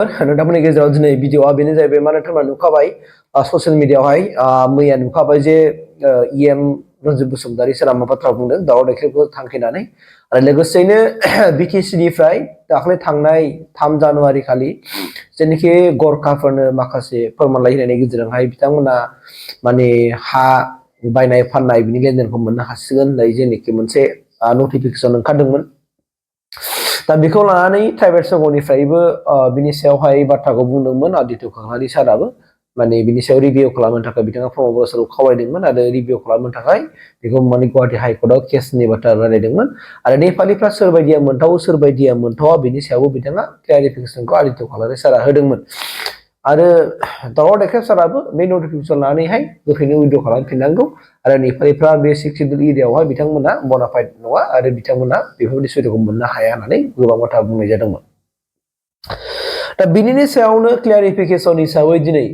नोंथांमोननि गेजेराव दिनै भिडिअआ बेनो जाहैबाय मा नोंथांमोना नुखाबाय ससियेल मिडियायावहाय मैया नुखाबाय जे इएम रन्जित बसुमतारी सोरा मा बाथ्रा बुंदों दावराव देख्रेबखौ थांखिनानै आरो लोगोसेयैनो बिटिसिनिफ्राय दाख्लै थांनाय 3 जानुवारि खालि जेनाखि गरखाफोरनो माखासे फोरमानलाइ होनायनि गेजेरजोंहाय बिथांमोना माने हा बायनाय फाननाय बिनि लेनदेनखौ मोननो हासिगोन होननाय जेनाखि मोनसे नटिफिकेसन ओंखारदोंमोन। दा बेखौ लानानै ट्राइबेल संघनिफ्रायबो बिनि सायावहाय बाथ्राखौ बुंदोंमोन आदित्य खांरारि साराबो माने बिनि सायाव रिभिउ खालामनो थाखाय बिथाङा प्रमद बर'सरखौ खावलायदोंमोन आरो रिभिउ खालामनो थाखाय बेखौ माने गुवाहाटी हाइकर्टआव केसनि बाथ्रा रायलायदोंमोन आरो नेपालिफ्रा सोरबायदिया मोनथावो सोरबायदिया मोनथावा बिनि सायावबो बिथाङा क्लियारिफिकेसनखौ आदित्य खांरारि सारा होदोंमोन आरो दावराव देख्रेब साराबो बे नटिफिकेसन लानानैहाय गोख्रैनो उइद्र' खालामफिननांगौ आरो नेपालिफ्रा बे 6 सिड्युल एरियायावहाय बिथांमोना बनाफाइड नङा आरो बिथांमोना बेफोरबायदि सुबिदाखौ मोननो हाया होननानै गोबां बाथ्रा बुंनाय जादोंमोन। दा बिनिनि सायावनो क्लियारिफिकेसन हिसाबै दिनै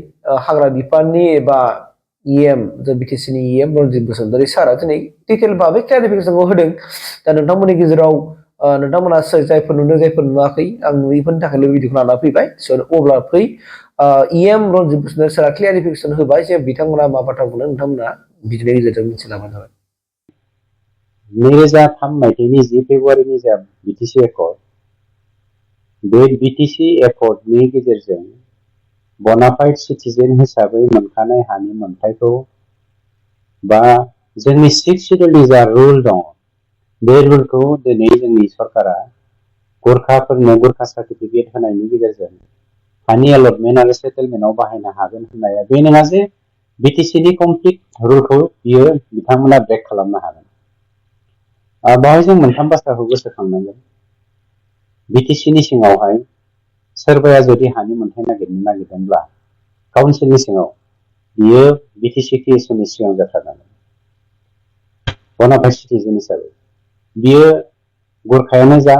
हाग्रा बिफाननि एबा इएम बिटिसिनि इएम रन्जित बसुमतारी सारा दिनै डिटेल भाबै क्लियारिफिकेसनखौ होदों। दा नोंथांमोननि गेजेराव नोंथांमोना जायफोर नुदों जायफोर नुवाखै आं नुयैफोरनि थाखायल' भिडिअखौ लाना फैबाय अब्ला फै इएम रन्जित बसुमतारी सारा क्लियारिफिकेसन होबाय जे बिथांमोना मा बाथ्रा बुंदों नोंथांमोना भिडिअनि गेजेरजों मिथिलांबानो जाबाय। 2003 मायथाइनि 10 फेब्रुवारिनि जा बिटिसि एकर्ड बे बिटिसि एकर्डनि गेजेरजों बनाफाइड सिटिजेन हिसाबै मोनखानाय हानि मोनथायखौ बा जोंनि 6 सिड्युलनि जा रुल दङ बे रुलखौ दिनै जोंनि सरकारा गोरखाफोरनो गोरखा सार्टिफिकेट होनायनि गेजेरजों हानि एलटमेन्ट आरो सेटेलमेन्टआव बाहायनो हागोन होननाया बे नङा जे बिटिसिनि कमप्लिट रुलखौ बियो बिथांमोना ब्रेक खालामनो हागोन। बाहाय जों मोनथाम बाथ्राखौ गोसोखांनांगोन। बिटिसिनि सिङावहाय सोरबाया जुदि हानि मोनथाय नागिरदोंब्ला काउन्सिलनि सिङाव बियो बिटिसि क्रिएसननि सिगां जाथारनांगोन बनाफाइड सिटिजेन हिसाबै बियो गोरखायानो जा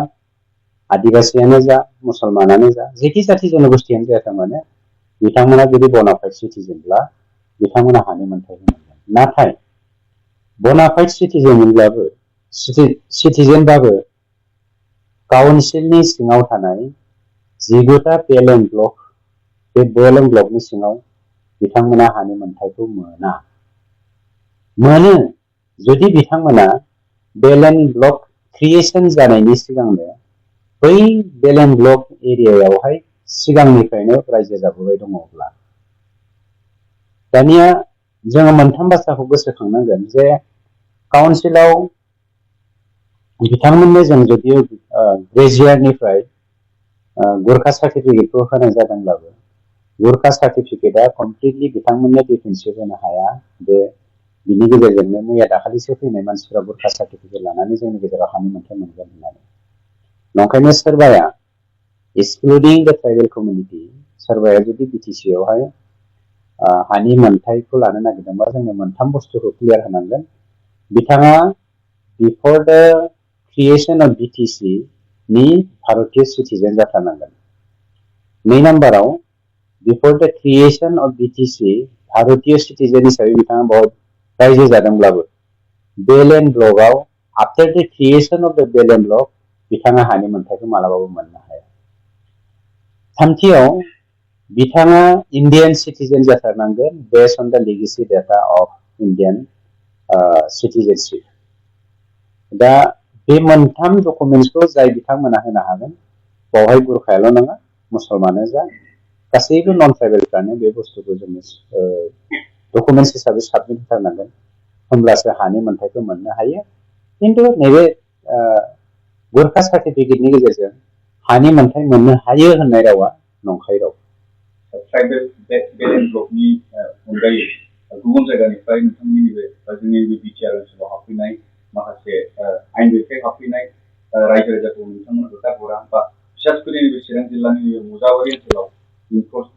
आदिबासियानो जा मुसलमानानो जा जेखि जाथि जनगोष्ठियानो जायाथों मानो बिथांमोना जुदि बनाफाइड सिटिजेनब्ला बिथांमोना हानि मोनथाय मोनगोन। नाथाय बनाफाइड सिटिजेनबाबो काउन्सिलनि सिङाव थानाय 19टा बेलेन ब्लक बे बेलेन ब्लकनि सिङाव बिथांमोना हानि मोनथायखौ मोनो जुदि बिथांमोना बेलेन ब्लक क्रिएसन जानायनि सिगांनो बै बेलेन ब्लक एरियायावहाय सिगांनिफ्रायनो रायजो जाबोबाय दङब्ला। दानिया जोङो मोनथाम बाथ्राखौ गोसोखांनांगोन जे काउन्सिलाव बिथांमोननो जों जुदि ग्रेजुवेटनिफ्राय गोरखा सार्टिफिकेटखौ होनाय जादोंब्लाबो गोरखा सार्टिफिकेटआ कमप्लिटलि बिथांमोननो डिफेन्सिभ होनो हाया। बे बिनि गेजेरजोंनो मैया दाखालिसो फैनाय मानसिफोरा गोरखा सार्टिफिकेट लानानै जोंनि गेजेराव हानि मोनथाय मोनगोन होननानै नंखायनो सोरबाया एक्सक्लुडिं द ट्राइबेल कमिउनिटि सोरबाया जुदि बिटिसियावहाय हानि मोनथायखौ लानो नागिरदोंबा जोङो मोनथाम बुस्थुखौ क्लियार होनांगोन। बिथाङा बिफोर द क्रिएसन अफ बिटिसि नि भारतीय सिटिजेन जाथारनांगोन। 2 नाम्बाराव before the creation of BTC भारतीय सिटिजेन हिसाबै बिथाङा बहुत रायजो जादोंब्लाबो बेलेन ब्लकआव after the creation of the बेलेन ब्लक बिथाङा हानि मोनथायखौ मालाबाबो मोननो हाया। 3थियाव बिथाङा इन्डियान सिटिजेन जाथारनांगोन based on the legacy data of Indian citizenship. दा बे मोनथाम डकुमेन्ट्सखौ जाय बिथांमोना होनो हागोन बावहाय गोरखायाल' नङा मुसलमानानो जा गासैबो नन ट्राइबेलफ्रानो बे बुस्थुखौ जोङो डकुमेन्ट्स हिसाबै साबमिट होथारनांगोन होमब्लासो हानि मोनथायखौ मोननो हायो। खिन्थु नैबे गोरखा सार्टिफिकेटनि गेजेरजों हानि मोनथाय मोननो हायो होननाय रावा नंखाय राव। ट्राइबेल बेलेन ब्लकनि अनगायै गुबुन जायगानिफ्राय नोंथांमोननि नैबे जोंनि बिटिआर ओनसोलाव हाबफैनाय माखासे आयेन बेरेखायै हाबफैनाय रायजो राजाखौ नोंथांमोना होखारहरा बा बिसेसकरि नैबे चिरां जिल्लानि मुजाबारि ओनसोलाव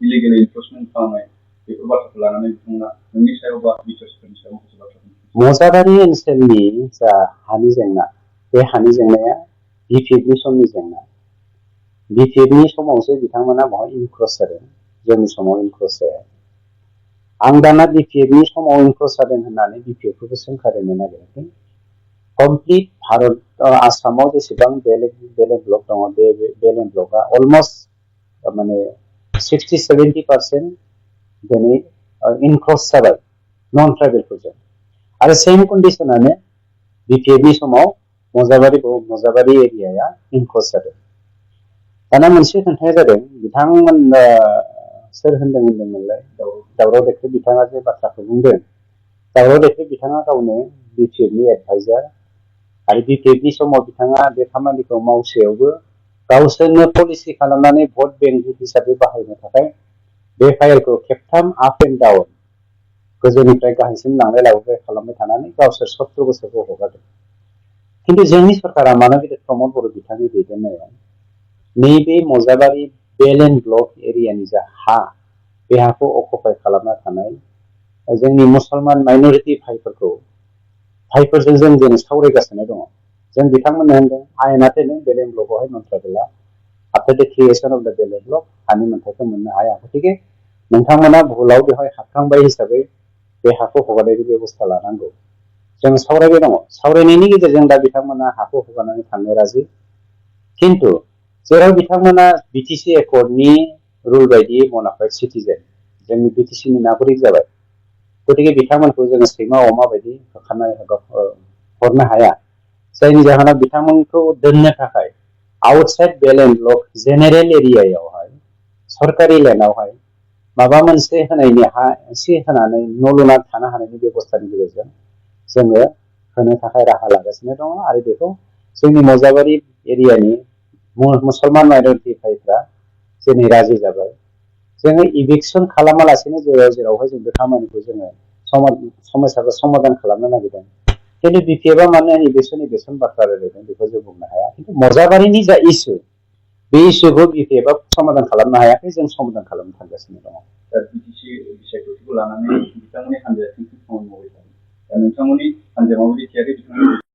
इलिगेल इनफर्समेन्ट खालामनाय बेफोर बाथ्राखौ लानानै बिथांमोना नोंनि सायाव बा बिटिआरफोरनि सायाव माखासे बाथ्रा मुजाबारि ओनसोलनि जा हानि जेंना बे हानि जेंनाया बिपिएफनि समनि जेंना। बिपिएफनि समावसो बिथांमोना बेवहाय इनक्ल'स जादों जोंनि समाव इनक्ल'स जाया। आं दाना बिपिएफनि समाव इनक्ल'स जादों होननानै बिपिएफखौबो सोंखारिनो नागिराखै। कमप्लिट भारत आसामाव जेसेबां बेलेन ब्लक दङ बे बेलेन ब्लकआ अलमस्ट माने 60-70% दिनै इनक्रस जाबाय नन ट्राइबेलफोरजों आरो सेम कन्डिशनानो बिपिएफनि समाव मजाबारि एरियाया इनक्रस जादों। दाना मोनसे खोन्थाया जादों बिथांमोन सोर होनदोंमोनलाय दावराव देख्रेब बिथाङा जे बाथ्राखौ बुंदों दावराव देख्रेब बिथाङा गावनो बिपिएफनि एडभाइजार आरो बिपिएफनि समाव बिथाङा बे खामानिखौ मावसेयावबो गावसोरनो पलिसि खालामनानै भट बेंक हिसाबै बाहायनो थाखाय बे फाइलखौ खेबथाम आप एन्ड डाउन गोजौनिफ्राय गाहायसिम लांलाय लाबोलाय खालामबाय थानानै गावसोर 70 बोसोरखौ हगारदों। खिन्थु जोंनि सरकारा मानोबा प्रमद बर' बिथांनि दैदेननायाव नैबे मजाबारि बेल एन्ड ब्लक एरियानि जा हा बे हाखौ अकुपाय खालामना थानाय जोंनि मुसलमान माइनरिटि भाइफोरजों जों दिनै सावरायगासिनो दङ। जों बिथांमोननो होनदों आयेनाथ नों बेल एन्ड ब्लकआवहाय नन ट्राइबेला आफ्टार द क्रिएशन अफ द बेल एन्ड ब्लक हानि मोन्थायखौ मोननो हाया। गतिके नोंथांमोना भुलाव बेवहाय हाबखांबाय हिसाबै बे हाखौ हगारनायनि बेबस्था लानांगौ। जों सावरायबाय दङ। सावरायनायनि गेजेरजों दा बिथांमोना हाखौ हगारनानै थांनो राजि। खिन्थु जेराव बिथांमोना बिटिसि एकर्डनि रुल बायदियै बनाफाइड सिटिजेन जोंनि बिटिसिनि नागरिक जाबाय। गतिके बिथांमोनखौ जोङो सैमा अमा बायदि हरनो हाया। जायनि जाहोनाव बिथांमोनखौ दोननो थाखाय आउटसाइड बेल एन्ड ब्लक जेनेरेल एरियायावहाय सरकारि लेन्डआवहाय माबा मोनसे होनायनि हा एसे होनानै न' लुना थानो हानायनि बेबस्थानि गेजेरजों जोङो होनो थाखाय राहा लागासिनो दङ आरो बेखौ जोंनि मजाबारि एरियानि मुसलमान माइनरिटि भाइफ्रा दिनै राजि जाबाय। जोङो इभिकसन खालामालासेनो जेरावहाय जों बे खामानिखौ जोङो समस्याखौ समाधान खालामनो नागिरदों। खिन्थु बिपिएफआ मानो इभिकसन बाथ्रा रायलायदों बेखौ जों बुंनो हाया। खिन्थु मजाबारिनि जा इसु बे इसुखौ बिपिएफआ समाधान खालामनो हायाखै, जों समाधान खालामनो थांगासिनो दङ। दा बिटिसि बिसायख'थिखौ लानानै बिथांमोननि हान्जाया खामानि मावबाय थादों। दा नोंथांमोननि हान्जाया माबायदि थियारि